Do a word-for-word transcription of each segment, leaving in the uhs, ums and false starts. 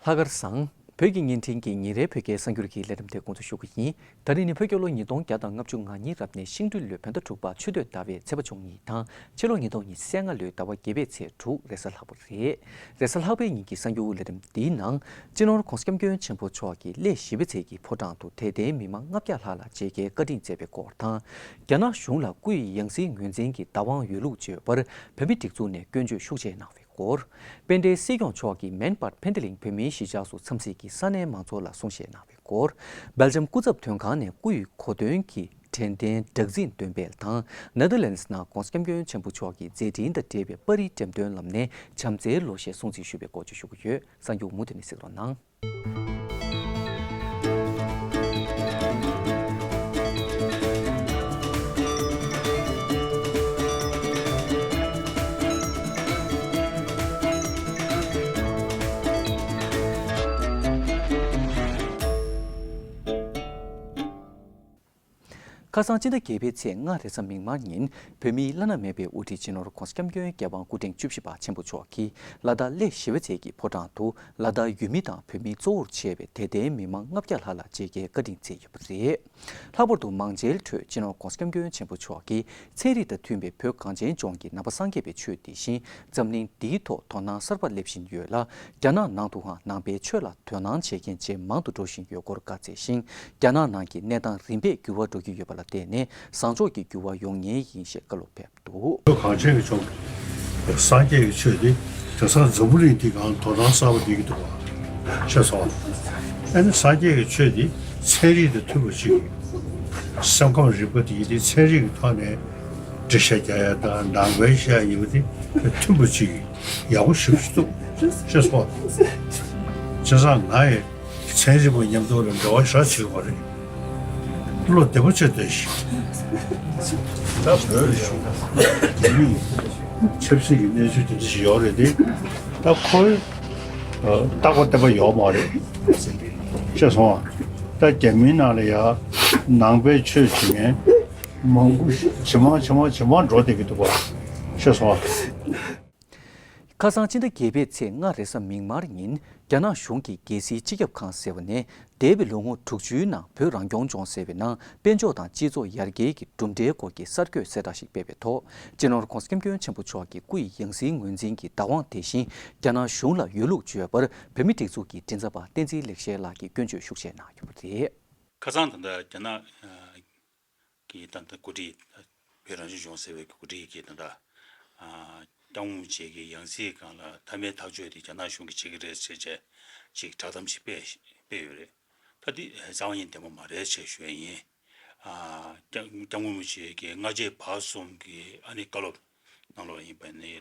ལྷག་དཀར་བཟང་། བོད་ཀྱི་བརྙན་འཕྲིན་གྱི་ཉིན་རེའི་བོད་སྐད་གསར་འགྱུར་གྱི་ལས་རིམ་དེ་འགོ་འཛུགས་ཞུ་གི་ཡིན། ད་རིང་ནི་བོད་རྒྱལ་ལོ་ཉིས་སྟོང་བརྒྱ་དང་ལྔ་བཅུ་ང་གཉིས་རབ་གནས་ཤིང་སྦྲུལ་ལོའི་བོད་ཟླ་དྲུག་པ་ཆུ་སྟོད་ཟླ་བའི་ཚེས་པ་བཅུ་གཉིས་དང་ཕྱི་ལོ་ཉིས་སྟོང་ཉི་ཤུ་རྩ་ལྔ་ལོའི་ཟླ་བ་བརྒྱད་པའི་ཚེས་དྲུག་རེས་གཟའ་ལྷག་པ་རེད། རེས་གཟའ་ལྷག་པའི་ཉིན་གྱི་གསར་འགྱུར་ལས་རིམ་འདིའི་ནང་། སྤྱི་ནོར་༧གོང་ས་༧སྐྱབས་མགོན་ཆེན་པོ་མཆོག་གིས་གླེ་བཞི་པའི་ཚལ་གྱི་ཕོ་བྲང་དུ་དད་ལྡན་མི་མང་ལྔ་བརྒྱ་ལྷག་ལ་མཇལ་ཁའི་བཀའ་དྲིན་སྩལ་བའི་སྐོར་དང་། རྒྱ་ནག་གཞུང་ལ་སྐུ་ཡི་ཡང་སྲིད་ངོས་འཛིན་གྱི་བདག་དབང་ཡོད་ལུགས་བརྗོད་པར་བོད་མིའི་སྒྲིག་འཛུགས་ནས་སྐྱོན་བརྗོད་ཤུགས་ཆེ་གནང་བའི་སྐོར། དཔལ་ལྡན་སྲིད་སྐྱོང་མཆོག་གིས་མན་པར་ཕན་ཏེ་ལིང་བོད་མིའི་གཞིས་ཆགས་སུ་འཚམས་གཟིགས་ཀྱིས་ས་གནས་མང་ཚོགས་ལ་གསུང་བཤད་གནང་བའི་སྐོར། སྦེལ་ཇམ་སྐུ་ཚབ་དོན་ཁང་ནས་སྐུ་ཡི་གོ་སྟོན་གྱི་དྲན་རྟེན་སྦྲག་འཛིན་འདོན་སྤེལ་དང་། ནེ་དར་ལེན་སི་ནང་༧གོང་ས་༧སྐྱབས་མགོན་ཆེན་པོ་མཆོག་གི་མཛད་འཕྲིན་དང་འབྲེལ་བའི་པར་རིས་འགྲེམས་སྟོན་ལམ་ནས་བྱམས་བརྩེའི་ལོ་ཤས་སྲུང་བརྩི་ཞུ་བའི་སྐོར་བཅས་ཞུ་གི་ཡོད། གསར་འགྱུར་མུ་མཐུད་ནས་གཟིགས་རོགས་གནང་། ཁ་སང་སྤྱི་ཟླ་བརྒྱད་པའི་ཚེས་ལྔ་རེས་གཟའ་མིག་དམར་ཉིན་བོད་མིའི་བླ་ན་མེད་པའི་དབུ་ཁྲིད་སྤྱི་ནོར་༧གོང་ས་༧སྐྱབས་མགོན་རྒྱལ་དབང་སྐུ་ཕྲེང་བཅུ་བཞི་པ་ཆེན་པོ་མཆོག་གིས་ལ་དྭགས་གླེ་བཞི་པའི་ཚལ་གྱི་ཕོ་བྲང་དུ་ལ་དྭགས་ཡུལ་མི་དང་བོད་མི་གཙོ་བོར་བྱས་པའི་དད་ལྡན་མི་མང་ལྔ་བརྒྱ་ལྷག་ལ་མཇལ་ཁའི་བཀའ་དྲིན་སྩལ་ཡོད་པ་རེད། ལྷག་པར་དུ་མང་མཇལ་ཁྲོད་སྤྱི་ནོར་༧གོང་ས་༧སྐྱབས་མགོན་ཆེན་པོ་མཆོག་གིས་ཚན་རིག་དང་མཐུན་པའི་བོད་གངས་ཅན་ལྗོངས་ཀྱི་ནང་པ་སངས་རྒྱས་པའི་ཆོས་དེ་བཞིན་འཛམ་གླིང་འདིའི་ཐོག་དོ་སྣང་གསར་པ་སླེབས་བཞིན་ཡོད་ལ། རྒྱ་ནག་ནང་དུའང་ནང་པའི་ཆོས་ལ་དོ་སྣང་བྱེད་མཁན་ཇེ་མང་དུ་འགྲོ་བཞིན་ཡོད་སྐོར་བཀའ་སྩལ་ཞིང་། རྒྱ་ནག་ནང་གི་གནས་སྟངས་རིམ་པས་འགྱུར་བ་འགྲོ་གི་ཡོད་པ་ལ་བརྟེན་ནས་བཟང་ཕྱོགས་ཀྱི་འགྱུར་བ་ཡོང་ངེས་ཡིན་ཞེས་བཀའ་སློབ་ཕེབས་འདུག། བོད་གངས་ཅན་གྱི་ལྗོངས་ཀྱི་སངས་རྒྱས་ཀྱི་ཆོས་འདི་དེང་སང་འཛམ་བུ་གླིང་འདི་སྒང་དོ་སྣང་གསར་པ་སླེབས་ཀྱི་འདུག་པ། ཤེས་སོང་། ཨ་ནི་སངས་རྒྱས་ཀྱི་ཆོས་འདི་ཚན་རིག་དང་མཐུན་པ་ཅིག་སེམས་ཁམས་རིག་པ་དེ་ཡིན་དེ་ཚན་རིག་གི་ཐོག་ནས་འགྲེལ་བཤད་རྒྱག་ཡ་དང་ནང་པའི་བཤད་ཡ་ཡིན་པ་དེ་མཐུན་པ་ཅིག་ཡག་པོ་ཞེ་པོ་ཅིག་འདུག། ཤེས་སོང་། བྱས་ཙང་ང་ཡི་ཚན་རིག་པ་མཉམ་དུ་ལ་འབྲེལ་བ་ཞེ་དྲག་བྱེད་དགོས་རེད། བློ་བདེ་པོ་བྱས་བསྡད་ཤིག། ད་བོད་ལ་ཞུགས་ན་རྒྱ་མིས་ཆབ་སྲིད་ཀྱི་གནས་ཚུལ་དེ་འདྲ་ཞིག་ཡོད་རེད་དེ། ད་ཁོའི་རྟག་པ་བརྟན་པ་ཡོད་མ་རེད། ཤེས་སོང་ཨ། ད་རྒྱ་མིའི་ནང་ལ་ཡ་ནང་པའི་ཆོས་བྱེད་མཁན་མང་པོ་ཞིག་ཇེ་མང་ཇེ་མང་ཇེ་མང་འགྲོ་བསྡད་ཀྱི་འདུག་པ། ཤེས་སོང་ཨ། ཁ་སང་སྤྱི་ཟླ་བརྒྱད་པའི་ཚེས་ལྔ་རེས་གཟའ་མིག་དམར་ཉིན་རྒྱ་ནག་གཞུང་གིས་རྒྱལ་སྲིད་སྤྱི་ཁྱབ་ཁང་ཟེར་བ་ནས་འདས་པའི་ལོ་ངོ་དྲུག་ཅུའི་ནང་བོད་རང་སྐྱོང་ལྗོངས་ཟེར་བའི་ནང་དཔལ་འབྱོར་དང་སྤྱི་ཚོགས་ཡར་རྒྱས་ཀྱི་གྲུབ་འབྲས་སྐོར་གྱི་གསར་འགོད་གསལ་བསྒྲགས་ཤིག་སྤེལ་བའི་ཐོག་སྤྱི་ནོར་༧གོང་ས་༧སྐྱབས་མགོན་ཆེན་པོ་མཆོག་གི་སྐུ་ཡི་ཡང་སྲིད་ངོས་འཛིན་གྱི་བདག་དབང་དེ་བཞིན་རྒྱ་ནག་གཞུང་ལ་ཡོད་ལུགས་བརྗོད་པར་བོད་མིའི་སྒྲིག་འཛུགས་ཀྱི་མགྲིན་ཚབ་པ་བསྟན་འཛིན་ལེགས་བཤད་ལགས་ཀྱིས་སྐྱོན་བརྗོད་ཤུགས་ཆེ་གནང་ཡོད་པ་རེད། ཁ་སང་ད་ལྟ་རྒྱ་ནག་གི་ད་ལྟ་འགོ་ཁྲིད། བོད་རང་སྐྱོང་ལྗོངས་ཟེར་བའི་འགོ་ཁྲིད་ཀྱིས་ད་ལྟ་ཨ་སྐྱབས་མགོན་རིན་པོ་ཆེ་གི་ཡང་སྲིད་སྒང་ལ་མཐའ་མའི་ཐག་གཅོད་དེ་རྒྱ་ནག་གཞུང་གིས་བྱེད་ཀྱི་རེད་ཟེར་བྱས་ཅིག་བསྒྲགས་གཏམ་ཅིག་སྤེལ་སྤེལ་ཡོད་རེད། ད་འདི་རྩ་བ་ཉིད་བདེན་པ་མ་རེད་ཅེས་ཞུ་ཡ་ཡིན། ཨ་སྐྱབས་སྐྱབས་མགོན་རིན་པོ་ཆེ་གི་སྔ་རྗེས་བར་གསུམ་གྱི་ཨ་ནི་བཀའ་སློབ་ནང་ལོགས་ཡིན་པ་ནི།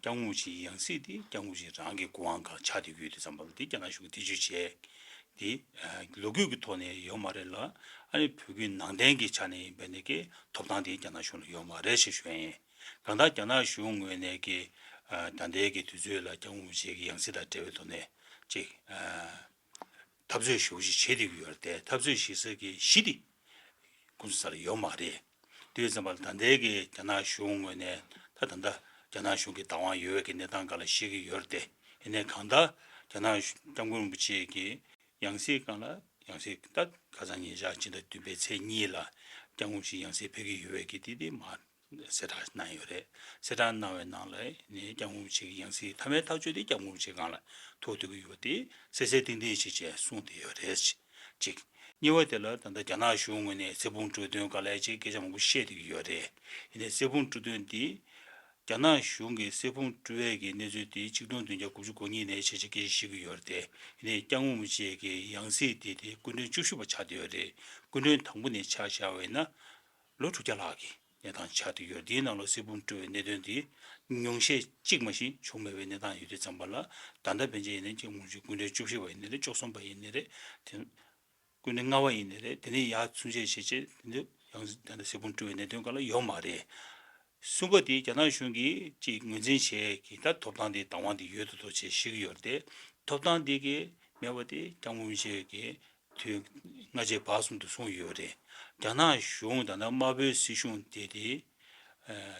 སྐྱབས་མགོན་རིན་པོ་ཆེའི་ཡང་སྲིད་དེ་སྐྱབས་མགོན་རིན་པོ་ཆེ་རང་གི་སྐུ་དབང་སྒང་ཆགས་བསྡད་ཀྱི་ཡོད་དུས་ཙམ་པ་ལ་དེ་རྒྱ་ནག་གཞུང་གིས་ཐེ་བྱུས་བྱས་དེ་ལོ་རྒྱུས་ཀྱི་ཐོག་ནས་ཡོད་མ་རེད་ལ། ཨ་ནི་བོད་བརྒྱུད་ནང་བསྟན་གྱི་ཆ་ནས་ཡིན་པ་ནི་ཀྱི་ཐོབ་ཐང་དེ་རྒྱ་ནག་གཞུང་ལ་ཡོད་མ་རེད་ཞེས་ཞུ་ཡ་ཡིན། གང་ལྟར་རྒྱ་ནག་གཞུང་ངོས་ནས་ཀྱི་ད་ལྟའི་གི་དུས་ཚོད་ལ་སྐྱབས་མགོན་རིན་པོ་ཆེ་གི་ཡང་སྲིད་དང་འབྲེལ་བའི་ཐོག་ནས་ཅིག་འཐབ་རྩོད་ཞེ་པོ་ཞིག་བྱེད་བསྡད་ཀྱི་ཡོད་རེད་དེ། འཐབ་རྩོད་བྱེད་ས་གི་གཞི་དེ་ཁོང་ཚོ་ས་ལ་ཡོད་མ་རེད། དེ་ཡིན་ཙམ་པ་ལ་ད་ལྟའི་གི་རྒྱ་ནག་གཞུང་ངོས་ནས་ད་ད་ལྟ་རྒྱ་ནག་གཞུང་གི་བདག་དབང་ཡོད་པའི་གི་གནས་སྟངས་སྒང་ལ་བཤད་ཀྱི་ཡོད་རེད་དེ། ཡིན་ནའི་གང་ལྟར་རྒྱ་ནག་སྐྱབས་མགོན་རིན་པོ་ཆེ་གི་ཡང་སྲིད་སྒང་ལ་ཡང་སྲིད་ད་ཁ་སང་ཉེ་ཆར་སྤྱི་ཟླ་བདུན་པའི་ཚེས་གཉིས་ལ་སྐྱབས་མགོན་རིན་པོ་ཆེ་ཡང་སྲིད་ཕེབས་ཀྱི་ཡོད་པའི་གི་དེ་དེ་མ། གསལ་བསྒྲགས་གནང་ཡོད་རེད། གསལ་བསྒྲགས་གནང་བའི་ནང་ལ་ནི་སྐྱབས་མགོན་རིན་པོ་ཆེ་གི་ཡང་སྲིད་མཐའ་མའི་ཐག་གཅོད་དེ་སྐྱབས་མགོན་རིན་པོ་ཆེ་སྒང་ལ་ཐུག་བསྡད་ཀྱི་ཡོད་པ་དེ་གསལ་གསལ་ཏིང་ཏིང་ཞིག་བྱས་གསུངས་བསྡད་ཡོད་རེད། གཅིག། གཉིས་པ་དེ་ལ་ད་ལྟ་རྒྱ་ནག་གཞུང་ངོས་ནས་གསེར་ཕུང་སྤྲོད་དོན་སྒང་ལ་ཅིག་སྐད་ཆ་མང་པོ་བཤད་བསྡད་ཀྱི་ཡོད་རེད། ཡིན་ནའི་གསེར་ཕུང་སྤྲོད་དོན་འདི་རྒྱ་ནག་གཞུང་གིས་གསེར་ཕུང་སྤྲོད་ཡས་ཀྱི་གནས་ཚུལ་དེ་ཆིག་སྟོང་བདུན་བརྒྱ་དགུ་བཅུ་གོ་གཉིས་ནས་བྱས་བྱས་སྐད་ཆ་བཤད་ཀྱི་ཡོད་རེད་དེ། ཡིན་ནའི་སྐྱབས་མགོན་རིན་པོ་ཆེ་གི་ཡང་སྲིད་དེ་དེ་སྐུ་ཕྲེང་བཅུ་བཞི་པ་ཆགས་བསྡད་ཡོད་རེད། སྐུ་ཕྲེང་དང་པོ་ནས་ཆ་བཞག་པ་ཡིན་ན། ལོ་དྲུག་བརྒྱ་ལྷག་གི་གནས་སྟངས་ཆགས་བསྡད་ཡོད། དེའི་ནང་ལ་གསེར་ཕུང་སྤྲོད་པའི་གནད་དོན་དེ་ཉུང་ཤས་གཅིག་མ་ཞིག་བྱུང་མེད་པའི་གནས་སྟངས་ཡོད་དུས་ཙམ་པ་ལ། ད་ལྟ་ཕན་ཆད་ཡིན་ན་སྐྱབས་མགོན་རིན་པོ་ཆེ་སྐུ་ཕྲེང་བཅུ་བཞི་པ་ཡིན་ནི་རེད། བཅུ་གསུམ་པ་ཡིན་ནི་རེད། དེ་སྐུ་ཕྲེང་ལྔ་པ་ཡིན་ནི་རེད། དེ་ནས་ཡར་ཚུན་ཆད་བྱས་བྱས་དེ་འདྲ་ཡང་ད་ལྟ་གསེར་ཕུང་སྤྲོད་པའི་གནད་དོན་སྒང་ལ་ཡོད་མ་རེད། གསུམ་པ་དེ་རྒྱ་ནག་གཞུང་གིས་ཅིག་ངོས་འཛིན་བྱས་ཀྱི་ད་ཐོབ་ཐང་དེ་བདག་དབང་དེ་ཡོད་དོ་དོ་བྱས་བཤད་ཀྱི་ཡོད་རེད་དེ། ཐོབ་ཐང་དེ་གི་མེད་པ་དེ་སྐྱབས་མགོན་རིན་པོ་ཆེ་གི་དུས་སྔ་རྗེས་བར་གསུམ་དུ་གསུངས་ཡོད་རེད། རྒྱ་ནག་གཞུང་ད་ལྟ་དམར་པོའི་སྲིད་གཞུང་དེ་དེ་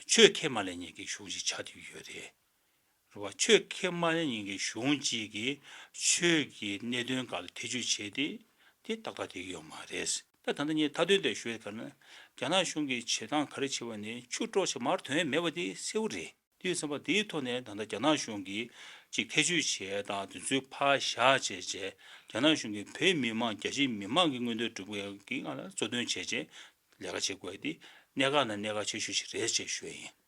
ཆོས་ཁས་མ་ལེན་མཁན་གྱི་གཞུང་ཞིག་ཆགས་བསྡད་ཡོད་རེད། རེད་བ། ཆོས་ཁས་མ་ལེན་མཁན་གྱི་གཞུང་གཅིག་གིས་ཆོས་ཀྱི་གནད་དོན་སྒང་ལ་ཐེ་ཇུས་བྱས་ཏེ། དེ་ཏག་ཏག་དེ་ཡོད་མ་རེད། ད་ད་ལྟ་ངས་མཐའ་དོན་དེ་ཞུ་ཡས་ག་ན། རྒྱ་ནག་གཞུང་གིས་བྱེད་སྟངས་ག་རེ་བྱས་པ་ནི་ཆུ་དཀྲོག་བྱས་མར་ཐོན་ཡས་མེད་པ་དེ་གསལ་བོ་རེད། དེ་ཡིན་ཙང་དེའི་ཐོག་ནས་ད་ལྟ་རྒྱ་ནག་གཞུང་གིས་ཅིག་ཐེ་ཇུས་བྱས་དང་དེ་ཚོའི་ཕར་བཞག་བྱས་བྱས། རྒྱ་ནག་གཞུང་གིས་བོད་མི་མང་རྒྱ་ཆེའི་མི་མང་གི་མངོན་འདོད་སྒྲུབ་ཡས་ཀྱི་ངང་ལ་གཙོ་འདོན་བྱས་བྱས་ལས་ཀ་བྱེད་དགོས་ཡས་དེ་གནད་འགག་ནང་གནད་འགག་ཆེ་ཤོས་ཤིག་རེད་ཅེས་ཞུ་ཡས་ཡིན།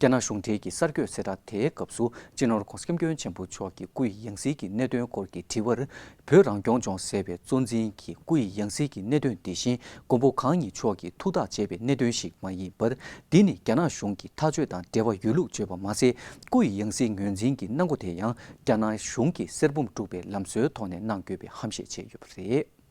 རྒྱ་ནག་གཞུང་འབྲེལ་གྱི་གསར་འགོད་གསལ་བསྒྲགས་དེའི་སྐབས་སུ། སྤྱི་ནོར་༧གོང་ས་༧སྐྱབས་མགོན་ཆེན་པོ་མཆོག་གི་སྐུ་ཡི་ཡང་སྲིད་ཀྱི་གནད་དོན་སྐོར་གྱི་དྲི་བར། བོད་རང་སྐྱོང་ལྗོངས་ཟེར་བའི་གཙོ་འཛིན་གྱི་སྐུ་ཡི་ཡང་སྲིད་ཀྱི་གནད་དོན་དེ་བཞིན་མགོན་པོ་གང་ཉིད་མཆོག་གིས་ཐུགས་ཐག་བཅད་པའི་གནད་དོན་ཞིག་མ་ཡིན་པར། འདི་ནི་རྒྱ་ནག་གཞུང་གི་ཐག་གཅོད་དང་འབྲེལ་བ་ཡོད་ལུགས་བརྗོད་པ་མ་ཟད། སྐུ་ཡི་ཡང་སྲིད་ངོས་འཛིན་གྱི་གནང་སྒོ་དེ་ཡང་རྒྱ་ནག་གཞུང་གིས་གསེར་བུམ་དཀྲུགས་པའི་ལམ་སྲོལ་ཐོག་ནས་གནང་དགོས་པའི་ཧམ་བཤད་བྱས་ཡོད་པ་རེད།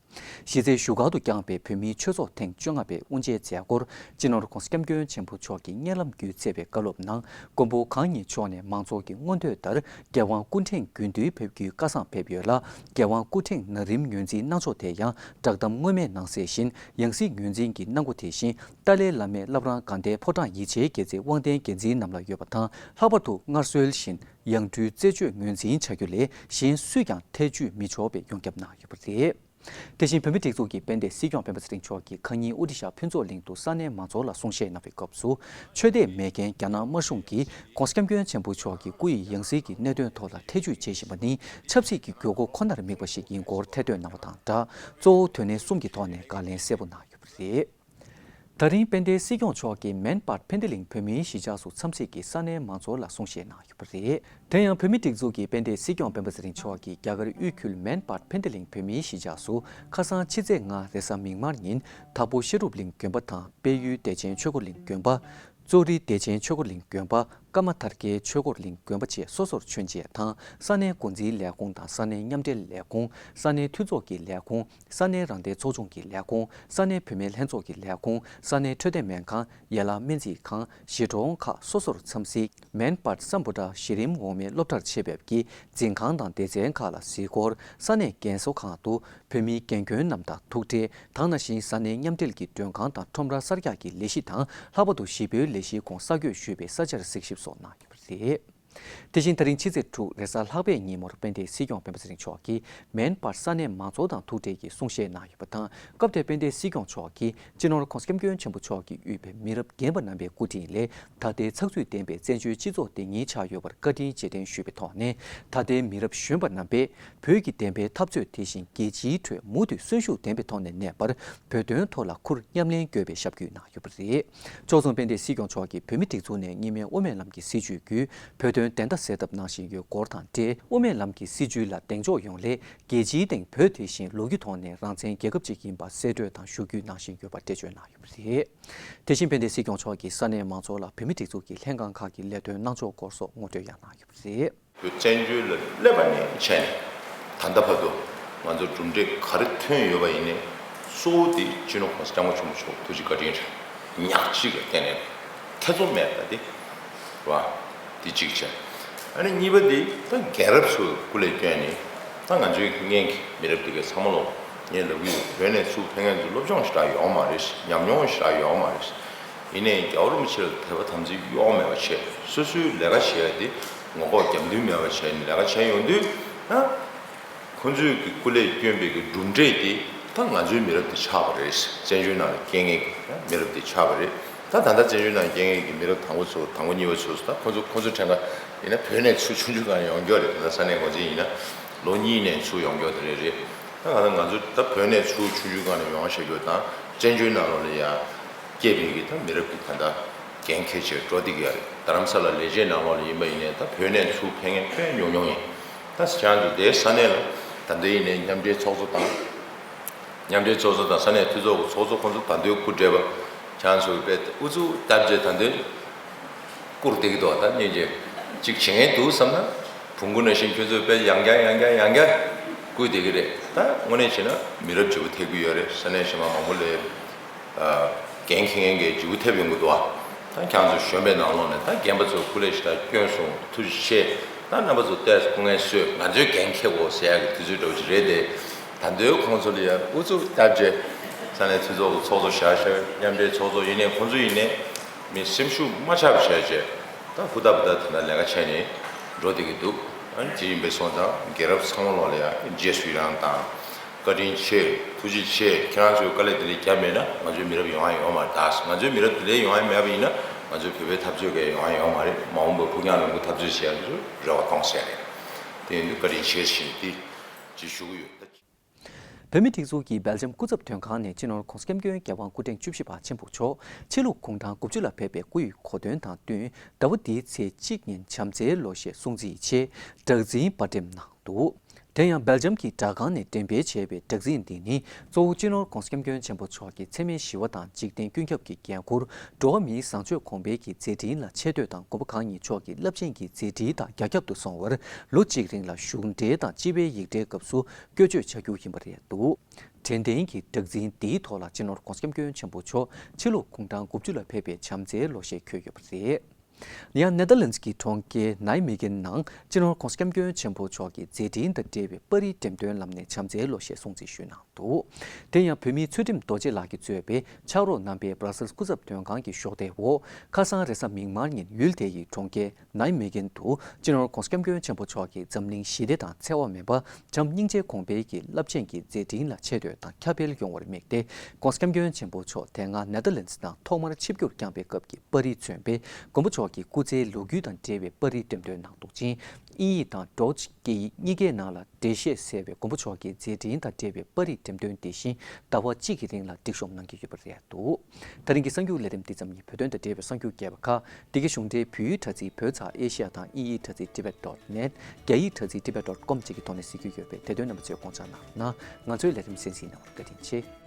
གཞི་རྩའི་བཞུགས་སྒར་དུ་བསྐྱངས་པའི་བོད་མིའི་ཆོས་ཚོགས་ཐེངས་བཅོ་ལྔ་པའི་དབུ་འབྱེད་མཛད་སྒོར། སྤྱི་ནོར་༧གོང་ས་༧སྐྱབས་མགོན་ཆེན་པོ་མཆོག་གིས་སྙན་ལམ་བརྒྱུད་སྩལ་བའི་བཀའ་སློབ་ནང་། མགོན་པོ་གང་ཉིད་མཆོག་ནས་མང་ཚོགས་ཀྱི་མངོན་འདོད་ལྟར་རྒྱལ་དབང་སྐུ་ཕྲེང་དགུ་བདུན་ཕེབས་རྒྱུའི་བཀའ་བཟང་ཕེབས་ཡོད་ལ། རྒྱལ་དབང་སྐུ་ཕྲེང་ན་རིམ་ངོས་འཛིན་གནང་ཕྱོགས་དེ་ཡང་བསྒྲགས་གཏམ་སྔོན་མའི་ནང་གསལ་བཞིན་ཡང་སྲིད་ངོས་འཛིན་གྱི་གནང་སྒོ་དེ་བཞིན་ཏཱ་ལའི་བླ་མའི་བླ་བྲང་དགའ་ལྡན་ཕོ་བྲང་ཡིད་བཞིན་རྒྱལ་མཚན་དབང་ལྡན་རྒྱལ་མཚན་རྣམས་ལ་ཡོད་པ་དང་། ལྷག་པར་དུ་སྔར་སྲོལ་བཞིན་ཡང་སྤྲུལ་རྩད་གཅོད་ངོས་འཛིན་བྱ་རྒྱུ་ལས་གཞན་སུས་ཀྱང་ཐེ་ཇུས་མི་ཆོག་པའི་ཡོངས་ཁྱབ་གནང་ཡོད་པ་རེད། དེ་བཞིན་བོད་མིའི་སྒྲིག་འཛུགས་ཀྱི་དཔལ་ལྡན་སྲིད་སྐྱོང་སྤེན་པ་ཚེ་རིང་མཆོག་གིས་ཁ་ཉིན་ཨོ་ཌི་ཤ་ཕུན་ཚོགས་གླིང་དུ་ས་གནས་མང་ཚོགས་ལ་གསུང་བཤད་གནང་བའི་སྐབས་སུ། ཆོས་དད་མེད་མཁན་རྒྱ་ནག་དམར་གཞུང་གིས་༧གོང་ས་༧སྐྱབས་མགོན་ཆེན་པོ་མཆོག་གི་སྐུ་ཡི་ཡང་སྲིད་ཀྱི་གནད་དོན་ཐོག་ལ་ཐེ་ཇུས་བྱེད་བཞིན་པ་ནི་ཆབ་སྲིད་ཀྱི་དགོས་མཁོ་ཁོ་ནར་དམིགས་པ་ཞིག་ཡིན་སྐོར་ཐེར་འདོན་གནང་བ་དང་སྦྲགས། གཙོ་བོ་དོན་གནད་གསུམ་གྱི་ཐོག་ནས་བཀའ་ལན་གསལ་པོ་གནང་ཡོད་པ་རེད། ད་རིང་དཔལ་ལྡན་སྲིད་སྐྱོང་མཆོག་གིས་མན་སྤར་ཕན་བདེ་གླིང་བོད་མིའི་གཞིས་ཆགས་སུ་འཚམས་གཟིགས་ཀྱིས་ས་གནས་མང་ཚོགས་ལ་གསུང་བཤད་གནང་ཡོད་པ་རེད། དེ་ཡང་བོད་མིའི་སྒྲིག་འཛུགས་ཀྱི་དཔལ་ལྡན་སྲིད་སྐྱོང་སྤེན་པ་ཚེ་རིང་མཆོག་གིས་རྒྱ་གར་དབུས་ཁུལ་མན་སྤར་ཕན་བདེ་གླིང་བོད་མིའི་གཞིས་ཆགས་སུ་ཁ་སང་ཕྱི་ཚེས་ལྔ་རེས་གཟའ་མིག་དམར་ཉིན་དྭགས་པོ་ཤེས་རབ་གླིང་དགོན་པ་དང་དཔལ་ཡུལ་བདེ་ཆེན་ཆོས་འཁོར་གླིང་དགོན་པ། གཙོ་རི་བདེ་ཆེན་ཆོས་འཁོར་གླིང་དགོན་པ། ཀརྨ་ཐར་རྒྱལ་ཆོས་འཁོར་གླིང་དགོན་པ་བཅས་སོ་སོར་མཆོད་མཇལ་དང་ས་གནས་འགོ་འཛིན་ལས་ཁུངས་དང་ས་གནས་མཉམ་འབྲེལ་ལས་ཁུངས། ས་གནས་འཐུས་ཚོགས་ཀྱི་ལས་ཁུངས། ས་གནས་རང་བདེན་ཚོགས་ཆུང་གི་ལས་ཁུངས། ས་གནས་བུད་མེད་ལྷན་ཚོགས་ཀྱི་ལས་ཁུངས། ས་གནས་འཕྲོད་བསྟེན་སྨན་ཁང་། ཡན་ལག་སྨན་རྩིས་ཁང་། གཞིས་གྲོང་ཁག་སོ་སོར་འཚམས་གཟིགས། མན་སྤར་སམ་བྷོ་ཊ་གཞི་རིམ་འོག་མའི་སློབ་གྲྭར་ཆེད་ཕེབས་ཀྱིས་འཛིན་ཁང་དང་སྡེ་ཚན་ཁག་ལ་གཟིགས་སྐོར། ས་གནས་རྒན་གསོ་ཁང་དུ་བོད་མིའི་རྒན་རྒོན་རྣམས་དང་ཐུག་འཕྲད། དེ་ནང་བཞིན་ས་གནས་མཉམ་འབྲེལ་གྱི་མགྲོན་ཁང་དང་ཁྲོམ་ར་གསར་རྒྱག་གི་ལས་གཞི་དང་། ལྷག་པར་དུ་གཞིས་སྤོའི་ལས་གཞིའི་གོང་གསར་འགོད་ཞུས་པའི་ས་ཆར་གཟིགས་ཞིབ་སོགས་གནང་ཡོད་པ་རེད། དེ་བཞིན་ད་རིང་ཕྱི་ཚེས་དྲུག་རེས་གཟའ་ལྷག་པའི་ཉིན་མོར་དཔལ་ལྡན་སྲིད་སྐྱོང་སྤེན་པ་ཚེ་རིང་མཆོག་གིས་མན་སྤར་ས་གནས་མང་ཚོགས་དང་ཐུག་འཕྲད་ཀྱིས་གསུང་བཤད་གནང་ཡོད་པ་དང་། སྐབས་དེར་དཔལ་ལྡན་སྲིད་སྐྱོང་མཆོག་གིས་སྤྱི་ནོར་༧གོང་ས་༧སྐྱབས་མགོན་ཆེན་པོ་མཆོག་གིས་དབུས་པའི་མི་རབས་རྒན་པ་རྣམ་པའི་སྐུ་དྲིན་ལས་ད་ལྟའི་ཚགས་ཚུད་ལྡན་པའི་བཙན་བྱོལ་སྤྱི་ཚོགས་འདི་ཉིད་ཆགས་ཡོད་པར་བཀའ་དྲིན་རྗེས་དྲན་ཞུས་པའི་ཐོག་ནས། ད་ལྟའི་མི་རབས་གཞོན་པ་རྣམ་པས་བོད་ཀྱི་བདེན་པའི་འཐབ་རྩོད་དེ་བཞིན་རྒྱལ་སྤྱིའི་ཁྲོད་མུ་མཐུད་གསོན་ཤུགས་ལྡན་པའི་ཐོག་ནས་གནས་པར་བོད་དོན་ཐོག་ལ་ཁུར་མཉམ་ལེན་དགོས་པའི་ཞབས་སྐུལ་གནང་ཡོད་པ་རེད། ཕྱོགས་མཚུངས་དཔལ་ལྡན་སྲིད་སྐྱོང་མཆོག་གིས་བོད་མིའི་སྒྲིག་འཛུགས་ནས་གཉིས་སྨན་དབུ་མའི་ལམ་གྱི་སྲིད་བྱུས་བརྒྱུད་བོད་དོན་བདེན་མཐའ་གསལ་ཐབས་གནང་བཞིན་ཡོད་སྐོར་དང་འབྲེལ། དབུ་མའི་ལམ་གྱི་སྲིད་བྱུས་ལ་གདེང་འཇོག་ཡོང་སླད་རྒྱལ་སྤྱིའི་སྟེང་བོད་དེ་བཞིན་ལོ་རྒྱུས་ཐོག་ནས་རང་བཙན་རྒྱལ་ཁབ་ཅིག་ཡིན་པ་གསལ་སྤྲོད་དང་ཞུ་སྐུལ་གནང་བཞིན་ཡོད་པ་འགྲེལ་བརྗོད་གནང་ཡོད་པ་རེད། དེ་བཞིན་དཔལ་ལྡན་སྲིད་སྐྱོང་མཆོག་གིས་ས་གནས་མང་ཚོགས་ལ་བོད་མིའི་སྒྲིག་འཛུགས་ཀྱི་ལྷན་ཁང་ཁག་གི་ལས་དོན་གནང་ཕྱོགས་སྐོར་སོགས་ངོ་སྤྲོད་ཡང་གནང་ཡོད་པ་རེད། བོད་བཙན་བྱོལ་ལ་སླེབས་པ་ནས་བྱས་ནས་ད་ལྟ་བར་དུ་ང་ཚོ་གྲུབ་འབྲས་ག་རེ་ཐོན་ཡོད་པ་ཡིན་ནའི་གཙོ་བོ་དེ་སྤྱི་ནོར་༧གོང་ས་༧སྐྱབས་མགོན་ཆེན་པོ་མཆོག་ཐུགས་རྗེ་བཀའ་དྲིན་རེད། ཉག་གཅིག་གི་སྟེང་ནས་ཐེ་ཚོམ་མེད་པ་དེ་རེད་བ། དེ་གཅིག་བྱས། ཨ་ནི་གཉིས་པ་དེ་ད་རྒན་རབས་ཚོའི་སྐུ་ལས་བསྐྱོན་ནས་ད་ང་ཚོའི་སྔན་གྱི་མི་རབས་དེ་གའི་ཚང་མ་ལོ་ངས་ལབ་ཀྱི་ཡོད། བོད་ནས་ཚུར་ཕེབས་མཁན་ཚོ་སློབ་སྦྱོང་ཞེ་དྲག་ཡོད་མ་རེད། ཉམས་མྱོང་ཞེ་དྲག་ཡོད་མ་རེད། ཡིན་ནའི་རྒྱལ་བ་རིན་པོ་ཆེ་ལ་དད་པ་དམ་ཚིག་གཡོ་བ་མེད་པ་བྱས། སོ་སོའི་ལས་ཀ་བྱེད་ཡ་དེ་ངོ་ལྐོག་རྒྱབ་མདུན་མེད་པ་བྱས་ནས་ལས་ཀ་བྱས་ཡོང་དུས་ན། ཁོ་ཚོས་ཀྱི་སྐུ་ལས་བསྐྱོན་པའི་གི་གྲུབ་འབྲས་དེ་ད་ང་ཚོའི་མི་རབས་དེ་ཆགས་པ་རེད། བཙན་བྱོལ་ནང་ལ་སྐྱེས་མཁན་གྱི་མི་རབས་དེ་ཆགས་པ་རེད། ད་ད་ལྟ་བཙན་བྱོལ་ནང་སྐྱེས་མཁན་གྱི་མི་རབས་དང་པོ་ཚོ་དང་པོ་གཉིས་པ་ཚོ་ད་ཁོ་ཚོ་ཁོ་ཚོ་ཕྲན་ཁ་ཡིན་ན་བོད་ནས་ཚུར་ཆུང་ཆུང་སྒང་ནས་ཡོང་རྒྱུ་རེད། ད་ལྟ་ས་གནས་འགོ་འཛིན་ཡིན་ན་ལོ་གཉིས་ནས་ཚུར་ཡོང་རྒྱུ་དེ་རེད་རེད། ད་ང་ད་ང་ཚོ་ད་བོད་ནས་ཚུར་ཆུང་ཆུང་སྒང་ནས་ཡོང་བ་བྱ་རྒྱུ་དང་བཙན་བྱོལ་ནང་ལོགས་ལ་ཡ། སྐྱེས་པའི་གི་ད་མི་རབས་ཀྱི་ད་ལྟ་འགན་འཁྱེར་བྱས་འགྲོ་བསྡད་ཀྱི་ཡོད་རེད། རྡ་རམ་ས་ལ་ལས་བྱེད་ནང་ལོགས་ལ་ཡིན་པ་ཡིན་ནའི་ད་བོད་ནས་ཚུར་ཕེབས་མཁན་དཔེ་ཉུང་ཉུང་ཡིན། ད་ཁྱེད་རང་ཚོ་དེའི་ས་གནས་ལ་ད་ལྟ་ཡིན་ནའི་མཉམ་འབྲེལ་ཚོགས་གཙོ་དང་། མཉམ་འབྲེལ་ཚོགས་གཙོ་དང་ས་གནས་འཐུས་ཚོགས་ཀྱི་ཚོགས་གཙོ་ཁོང་ཚོ་ད་དུང་སྐུ་བགྲེས་པ་ཁྱེད་རང་ཚོ་དཔེ་ཨུ་ཚུགས་བཏབ་བྱས་ད་དུང་བཀུར་བསྡད་ཀྱི་འདུག་ད་སྙིང་རྗེ་ཅིག་བྱེད་མཁན་འདུག་བསམ་ན། བོང་གུ་ནང་བཞིན་ཁྱོད་ཚོ་དཔེ་ཡང་བསྐྱར་ཡང་བསྐྱར་ཡང་བསྐྱར་བསྐུལ་བསྡད་ཀྱི་རེད། ད་དངོས་གནས་བྱས་ན་མི་རབས་བརྗེ་པོ་ཐེབས་ཀྱི་ཡོད་རེད། ས་གནས་གཞན་པ་མང་པོ་ལ། འགན་འཁྱེར་མཁན་གྱི་འཇུ་ཐེབས་ཡོང་གི་འདུག་ཨ། ད་ཁྱེད་ཚོ་གཞོན་པའི་ནང་ལོགས་ནས་ད་རྒན་པ་ཚོ་སྐུ་ལས་ཞེ་དྲག་བསྐྱོན་སོང་། ཐུགས་རྗེ་ཆེ། ད་རྣམ་པ་ཚོ་ཏོག་ཙམ་སྐུ་ངལ་གསོས། ང་ཚོའི་འགན་འཁྱེར་དགོས་ཟེར་ཡག་གི་དུས་ཚོད་འདྲ་བོ་ཅིག་རེད་དེ། ད་དུང་ཁོང་ཚོ་ལ་ཡ་ཨུ་ཚུགས་བཏབ་རྗེས་ས་གནས་འཐུས་ཚོགས་ཀྱི་ཚོགས་གཙོ་བཞག་བཞག་མཉམ་འབྲེལ་ཚོགས་གཙོ་ཡིན་ནའི་ཁོང་ཚོ་ཡིན་ནའི་མི་སེམས་ཤུགས་མ་ཆག་པ་བྱས་རྗེས་ད་ཧུར་ཐག་ཧུར་ཐག་དེ་འདྲ་ལས་ཀ་བྱས་ནས་ འགྲོ་བསྡད་ཀྱི་འདུག་ཨ་ནི་དེ་ཡིན་པའི་སོང་ཙང་རྒན་རབས་ཚང་མ་ལོག་ལ་ཡ་རྗེས་སུ་ཡི་རང་དང་། བཀའ་དྲིན་ཆེ། ཐུགས་རྗེ་ཆེ། ཁྱེད་རང་ཚོས་དཀའ་ལས་དེ་འདྲ་བརྒྱབ་མེད་ན་ང་ཚོའི་མི་རབས་ཡོང་ཡ་ཡོད་མ་རེད། ད་ང་ཚོའི་མི་རབས་དེ་འདྲ་ཡོང་ཡ་མེད་པ་ཡིན་ན་ང་ཚོའི་བོད་པའི་འཐབ་རྩོད་གས་ཡོང་ཡ་ཡོད་མ་རེད། མ་འོངས་པར་ཕུགས་རྒྱང་རིང་པོ་འཐབ་རྩོད་བྱེད་ཡ་ཚོ་རེ་བ་གཏོང་ཟེར་རེད། དེ་ཡིན་དུས་བཀའ་དྲིན་ཆེ་ཞེས་དེ་ཅིག་ཞུ་གི་ཡོད། བོད་མིའི་སྒྲིག་འཛུགས་ཀྱི་སྦེལ་ཇམ་སྐུ་ཚབ་དོན་ཁང་ནས་སྤྱི་ནོར་༧གོང་ས་༧སྐྱབས་མགོན་རྒྱལ་དབང་སྐུ་ཕྲེང་བཅུ་བཞི་པ་ཆེན་པོ་མཆོག་ཕྱི་ལུགས་གུང་ཁྲན་དགུ་བཅུ་ལ་ཕེབས་པའི་སྐུ་ཡི་གོ་སྟོན་དང་བསྟུན། ཟླ་བ་འདིའི་ཚེས་གཅིག་ཉིན་བྱམས་བརྩེའི་ལོ་ཞེས་སྲུང་བརྩི་ཡི་ཆེད་སྦྲག་འཛིན་པར་འགྲེམས་གནང་འདུག་དེ་ཡང་སྦེལ་ཇམ་གྱི་སྦྲག་ཁང་ནས་འགྲེམས་སྤེལ་བྱས་པའི་སྦྲག་འཛིན་འདི་ནི་གཙོ་བོ་སྤྱི་ནོར་༧གོང་ས་༧སྐྱབས་མགོན་ཆེན་པོ་མཆོག་གི་འཚེ་མེད་ཞི་བ་དང་འཇིག་རྟེན་ཀུན་ཁྱབ་ཀྱི་འགན་འཁུར། འགྲོ་བ་མིའི་བཟང་སྤྱོད་གོང་འཕེལ་གྱི་མཛད་འཕྲིན་ལ་ཆེ་བསྟོད་དང་མགོན་པོ་གང་ཉིད་མཆོག་གི་རླབས་ཆེན་གྱི་མཛད་འཕྲིན་དང་རྒྱ་ཁྱབ་ཏུ་སོང་བར་ལོ་གཅིག་རིང་ལ་བཞུགས་གྲལ་དང་སྤྱི་པའི་ཡིག་ཕྲའི་སྐབས་སུ་བཀོལ་སྤྱོད་བྱ་རྒྱུ་ཡིན་པ་རེད་འདུག་དྲན་རྟེན་གྱི་སྦྲག་འཛིན་འདིའི་ཐོག་ལ་སྤྱི་ནོར་༧གོང་ས་༧སྐྱབས་མགོན་ཆེན་པོ་མཆོག་ཕྱི་ལུགས་གུང་ཁྲན་དགུ་བཅུ་ལ་ཕེབས་པའི་བྱམས་བརྩེའི་ལོ་ཞེས་འཁོད་ཡོད་པ་རེད། ཡང་ནེ་དར་ལེན་ཌི་གི་གྲོང་ཁྱེར་ནའི་མེ་གྷན་ནང་སྤྱི་ནོར་༧གོང་ས་༧སྐྱབས་མགོན་ཆེན་པོ་མཆོག་གི་མཛད་འཕྲིན་དང་འབྲེལ་བའི་པར་རིས་འགྲེམས་སྟོན་ལམ་ནས་བྱམས་བརྩེའི་ལོ་ཞེས་སྲུང་བརྩི་ཞུས་གནང་འདུག་དེ་ཡང་བོད་མིའི་ཚུལ་ཁྲིམས་རྡོ་རྗེ་ལགས་ཀྱིས་གཙོས་པའི་ཕྱག་རོགས་རྣམ་པས་སྦྲ་སེལ་སྐུ་ཚབ་དོན་ཁང་གི་གཞོགས་འདེགས་འོག་ཁ་སང་རེས་གཟའ་མིག་དམར་ཉིན་ཡུལ་དེ་ཡི་གྲོང་ཁྱེར་ནའི་མེ་གྷན་དུ་སྤྱི་ནོར་༧གོང་ས་༧སྐྱབས་མགོན་ཆེན་པོ་མཆོག་གིས་འཛམ་གླིང་ཞི་བདེ་དང་འཚེ་བ་མེད་པ། བྱམས་སྙིང་རྗེའི་གོང་འཕེལ་གྱི་རླབས་ཆེན་གྱི་མཛད་འཕྲིན་ལ་ཆེ་བསྟོད་དང་ཁྱབ་སྤེལ་ཡོང་བར་དམིགས་ཏེ། ༸གོང་ས་༸སྐྱབས་མགོན་ཆེན་པོ་མཆོག་དེ་སྔ་ནེ་དར་ལེན་ཌི་ནང་ཐོག་མར་ཆིབས་བསྒྱུར་བསྐྱངས་པའི་སྐབས་ཀྱི་པར་རིས་མཚོན་པའི་མགོན་པོ་མཆོག་གི་སྐུ་ཚེའི་ལོ་རྒྱུས་དང་འབྲེལ་བའི་པར་རིས་འགྲེམས་སྟོན་གནང་འདུག་ཅིང་། དབྱིན་ཡིག་དང་ཌོ་ཅི་སྐད་ཡིག་གཉིས་ཀའི་ནང་ལ་འགྲེལ་བཤད་གསལ་བའི་མགོན་པོ་མཆོག་གི་མཛད་འཕྲིན་དང་འབྲེལ་བའི་པར་རིས་འགྲེམས་སྟོན་དེ་བཞིན་ཟླ་བ་གཅིག་གི་རིང་ལ་སྒྲིག་གཤོམ་གནང་གི་ཡོད་པ་རེད་འདུག་ད་རིང་གི་གསར་འགྱུར་ལས་རིམ་འདི་ཙམ་ཡིན། བོད་དོན་དང་འབྲེལ་བའི་གསར་འགྱུར་རྒྱས་པ་ཁག་འདི་གའི་གཞུང་འབྲེལ་བོད་ཡིག་དྲ་ཚིགས་བོད་ཚགས་ཨེ་ཤི་ཡ་དང་དབྱིན་ཡིག་དྲ་ཚིགས་tibet dot net། རྒྱ་ཡིག་དྲ་ཚིགས་tibet dot com་བཅས་ཀྱི་ཐོག་ནས་གཟིགས་རྒྱུ་ཡོད་པས་དེ་དོན་རྣམ་པ་ཚོས་དགོངས་འཇགས་གནང་། ང་ཚོའི་ལས་རིམ་གསན་གཟིགས་གནང་བར་བཀའ་དྲིན་ཆེ།